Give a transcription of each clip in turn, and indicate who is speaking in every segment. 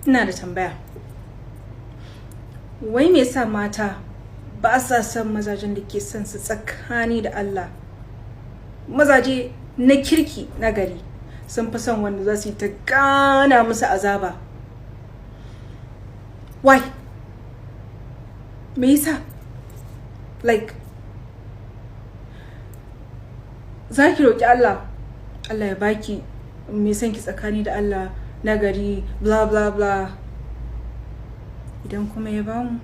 Speaker 1: Ina da tambaya. Wai me yasa mata ba sa son mazajen da ke son su tsakani da Allah? Mazaje na kirki, na gari, sun fi son wanda za su yi ta gana musu azaba. Why? Me yasa? Like, za ki roƙi Allah, Allah ya baki mai son ki tsakani da Allah, na gari, blah blah blah. Idan kuma ya bamu,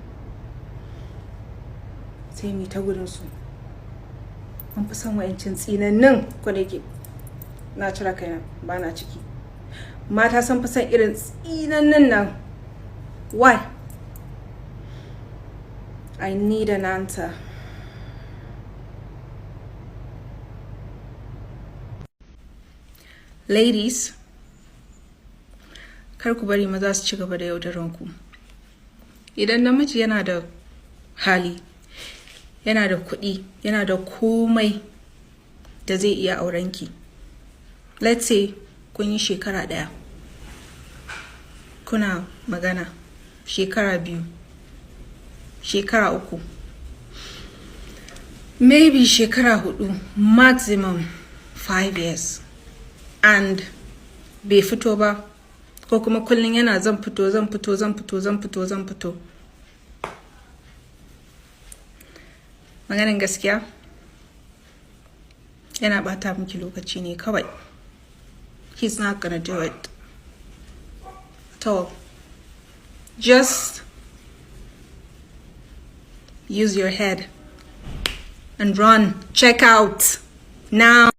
Speaker 1: sai mu ta gudun su. Mun fi son wa'yancin tsinannin. Ko da yake na cire kaina, ba na ciki. Mata sun fi son irin tsinannin nan. Why? I need an answer. Ladies, kar ku bari maza su ci gaba da yaudaranku. Idan namiji yana da hali, yana da kuɗi, yana da komai da zai iya aurenki, let's say kun yi shekara 1 kuna magana, shekara 2, shekara 3, maybe shekara 4, maximum 5 years, and bai fito ba, ko kuma kullum yana "Zan fito, zan fito, zan fito, zan fito, zan fito", maganin gaskiya, yana bata miki lokaci ne kawai. He's not gonna do it at all. Just use your head and run. Check out now.